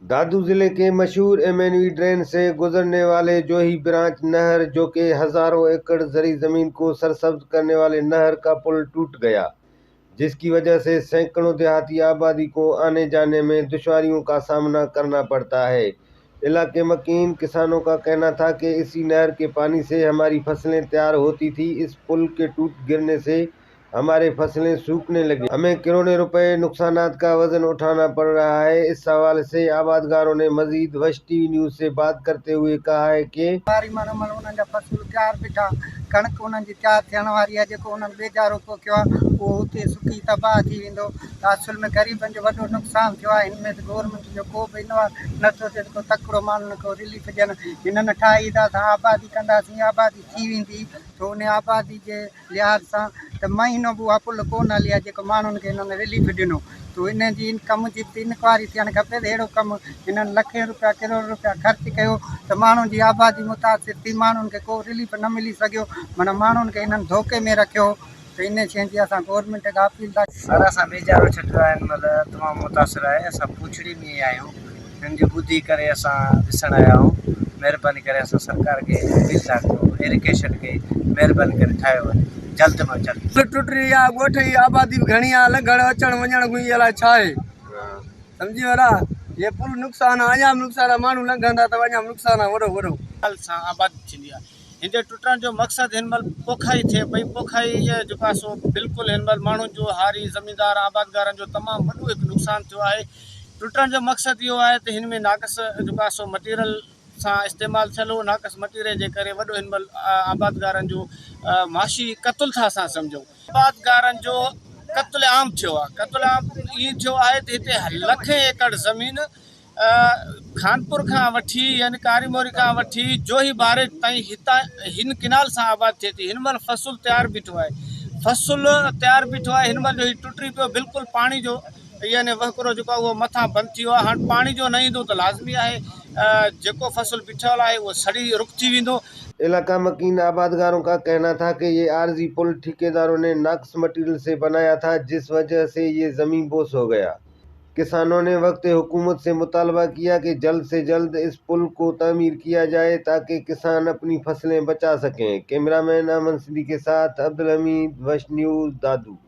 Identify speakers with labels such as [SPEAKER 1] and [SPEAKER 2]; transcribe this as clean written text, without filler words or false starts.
[SPEAKER 1] दादू जिले के मशहूर एमएनवी ड्रेन से गुजरने वाले जोही ब्रांच नहर, जो कि हज़ारों एकड़ ज़री ज़मीन को सरसब्ज करने वाले नहर का पुल टूट गया, जिसकी वजह से सैकड़ों देहाती आबादी को आने जाने में दुश्वारियों का सामना करना पड़ता है। इलाके मकीन किसानों का कहना था कि इसी नहर के पानी से हमारी फसलें तैयार होती थी। इस पुल के टूट गिरने से हमारे फसलें सूखने लगी, हमें करोड़ों रुपए नुकसानात का वजन उठाना पड़ रहा है। इस हवाले से आबादगारों ने मजीद वश टीवी न्यूज़ से बात करते हुए कहा है कि
[SPEAKER 2] वारी माना मल उन्हनि जा फसल तयार बीठा, कणिक उन्हनि जी तयार थियण वारी आहे, जेको उन्हनि ॿेजारो पोखियो आहे उहो उते सुकी तबाह थी वेंदो। त असुल में ग़रीबनि जो वॾो नुक़सानु थियो आहे। हिन में त गवर्नमेंट जो को बि इन्वॉल्व नथो थिए, को तकिड़ो माण्हुनि खे रिलीफ ॾियनि। हिननि ठाही त असां आबादी कंदासीं, आबादी थी वेंदी, त उन आबादी जे लिहाज़ सां त महीनो बि उहा पुल कोन हली आहे जेको माण्हुनि खे हिननि रिलीफ ॾिनो। त इन जी इन कम जी बि इनक्वायरी थियणु खपे त अहिड़ो कमु हिननि लखे रुपया करोड़ रुपया ख़र्च कयो त माण्हुनि जी आबादी मुतासिर थी, माण्हुनि खे को रिलीफ न मिली सघियो, माना माण्हुनि खे हिननि धोखे में रखियो। त इन शइ जी असां गवर्नमेंट खां अपील था।
[SPEAKER 3] सर असां ॿेजारो छॾियो आहे, हिन महिल तमामु मुतासिर आहे। असां पूछड़ी में ई आहियूं, हिन जो ॿुधी करे असां ॾिसण आया आहियूं। महिरबानी करे असां सरकार खे अपील था कयूं, इरिगेशन खे महिरबानी करे ठाहियो वञे जल्द मां जल्द।
[SPEAKER 4] पुल टुटी आहे, ॻोठ जी आबादी बि घणी आहे, लंघण अचण वञण कोई अलाए छा आहे, सम्झी वियो न? हे पुल नुक़सानु आहे, अञा बि नुक़सानु आहे, माण्हू लंघंदा त अञा बि नुक़सानु आहे वॾो वॾो।
[SPEAKER 5] साल सां आबादी थींदी आहे। हिन जे टुटण जो मक़सदु हिन महिल पोखाई थिए पई। पोखाई जेको आहे सो बिल्कुलु हिन महिल माण्हुनि जो, हारी ज़मींदार आबादगारनि जो तमामु वॾो हिकु नुक़सानु थियो आहे। टुटण जो मक़सदु इहो आहे त हिन में नाक़िस जेको आहे सो मटीरियल सां इस्तेमालु थियल हो। नाक़िस मटीरियल जे करे वॾो हिन महिल आबादगारनि जो माशी क़तल था असां सम्झूं। आबादगारनि जो क़तल आम थियो आहे। क़तल आम ईअं थियो आहे त हिते लखे एकड़ ज़मीन खानपुर खां वठी यानी कारी मोरी खां वठी जोही बारेज ताईं हितां हिन किनाल सां आबाद थिए थी। हिन महिल फसल तयारु बीठो आहे, फसल तयारु बीठो आहे। हिन महिल जो हीउ टुटी पियो, बिल्कुलु पाणी जो यानी वहकिरो जेको आहे उहो मथां बंदि थी वियो आहे। हाणे पाणी जो न ईंदो त लाज़मी आहे जेको फसल बीठल आहे उहो सड़ी रुक थी वेंदो।
[SPEAKER 1] इलाका मकीन आबादगारों का कहना था कि ये आरजी पुल ठेकेदारों ने नाक़िस मटीरियल से बनाया था, जिस वजह से ये ज़मीन बोस हो गया। किसानों ने वक्त हुकूमत से मुतालबा किया कि जल्द से जल्द इस पुल को तामीर किया जाए ताकि किसान अपनी फसलें बचा सकें। कैमरामैन अमन सिंधी के साथ अब्दुल हमीद, वश न्यूज़, दादू।